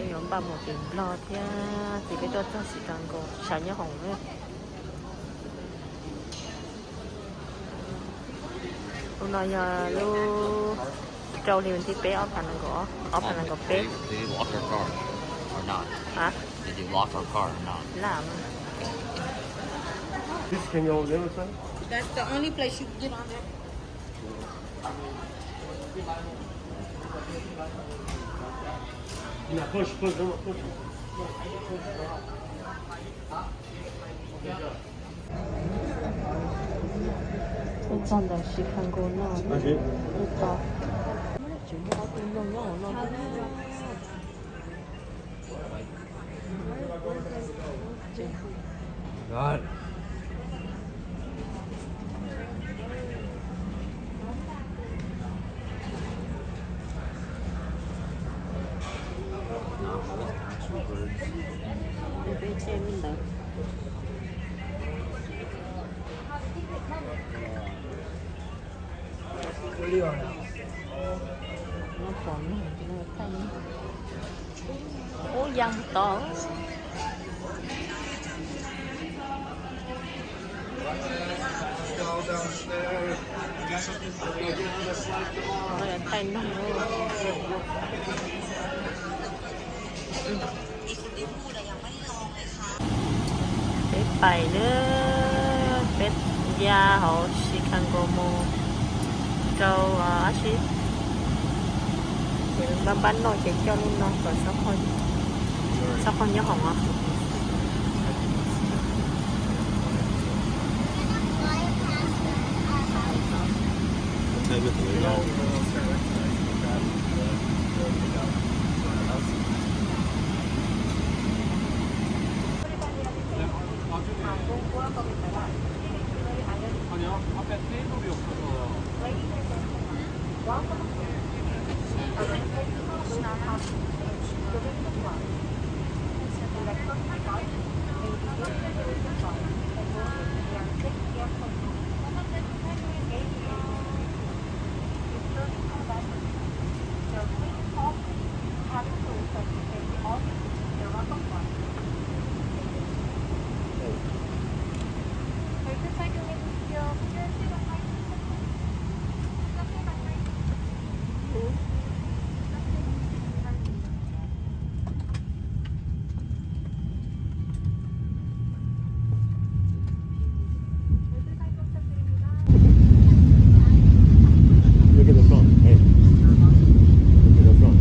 Yuav npaj mus tim Nplog thiab ces peb tuaj txog Chicago sawv nyob hoom na. Hnub no yog lub rau hli vas thib peb ob phav nees nkaum, ob phav nees nkaum peb. They, they lock our car or not? Hả? Did they lock our car or not? Lạ mà. This can you hold the other side? That's the only place you can get on there. Now push, push, push, push. Peb txog ntawm Chicago no, peb tau. Tseem muaj ob tug nyuj nyob hauv no thiab. Peb tseg li ntawd. Ub, ya mus tod. Thaij noog. Peb pais lawm, peb ya hauv Chicago mus rau, a, dab tsi, ces npaj npaj noj ces coj lub no kom txhob qaug nyob hoom os. Look at the front. Hey. Look at the front.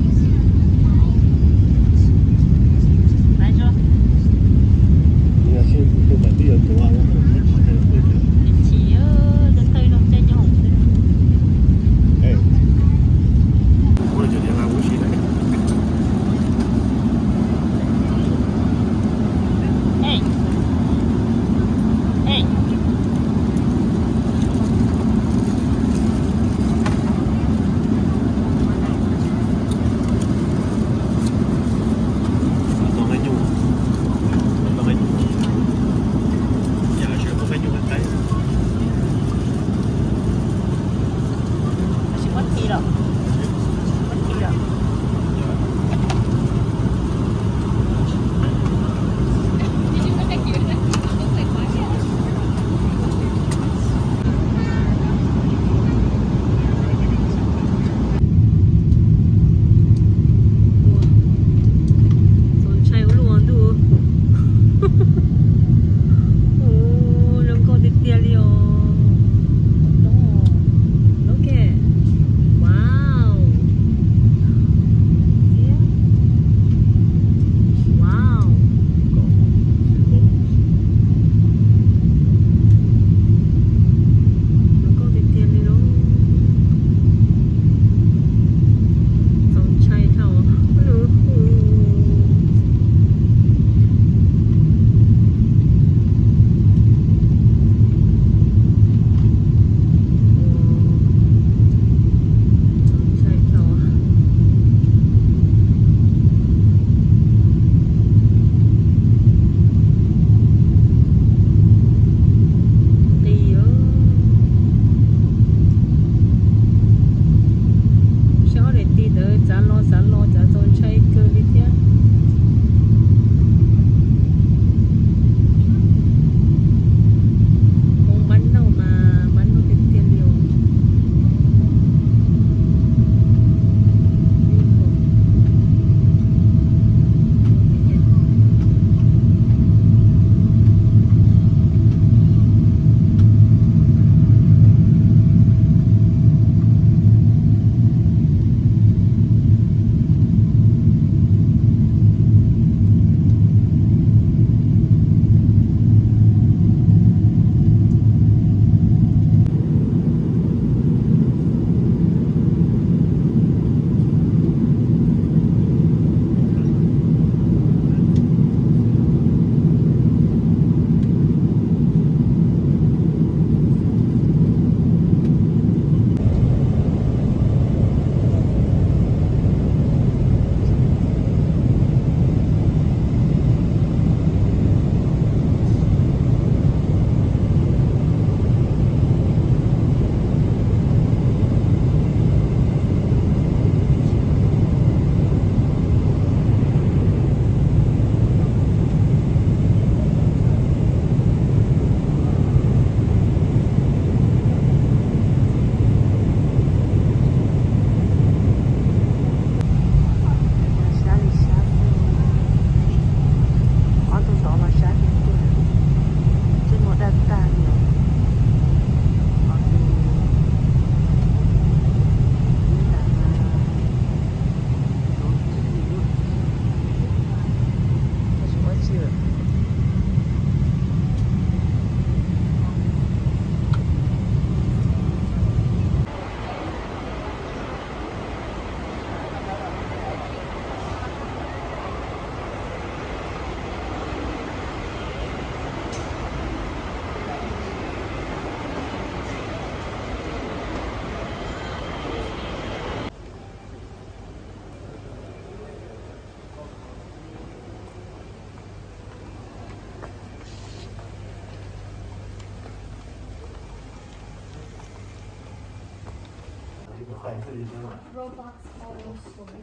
Roblox Auto Story.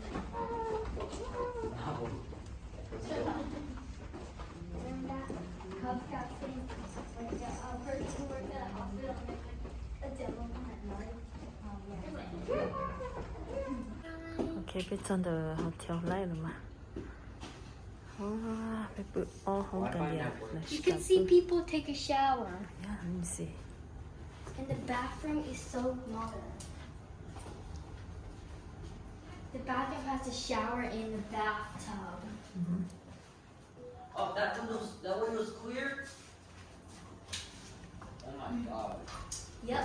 Remember that? Cub Scouts thing? Like, uh, a person who works at a hospital and there's, like, a devil in that night. Um, yeah. Ok, peb txog ntawm hotel lawm mas. Peb pw ob hoob ka lias. You can see people take a shower. Yeah, let me see. And the bathroom is so modern. The bathroom has a shower in the bathtub. Oh, that window's, that window's clear? Oh my God. Yep.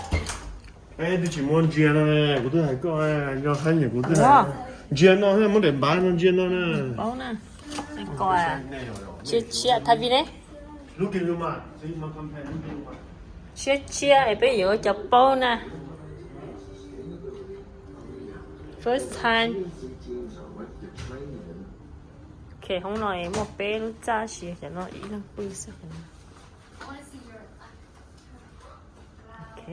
Peb twb tsis muaj ntsia no, kuv twb hais koj, nco hab nyuam kuv twb hais. Ntsia no, muab daim npav no ntsia no na. Paub na. Ko, tshiab tshiab, Thaib Vim ne? Tshiab tshiab es peb yuav ua cov paub na. First time. Ok, hoob no es muaj peb lub txaj, sis cov no ib leeg pw xwb. Ok.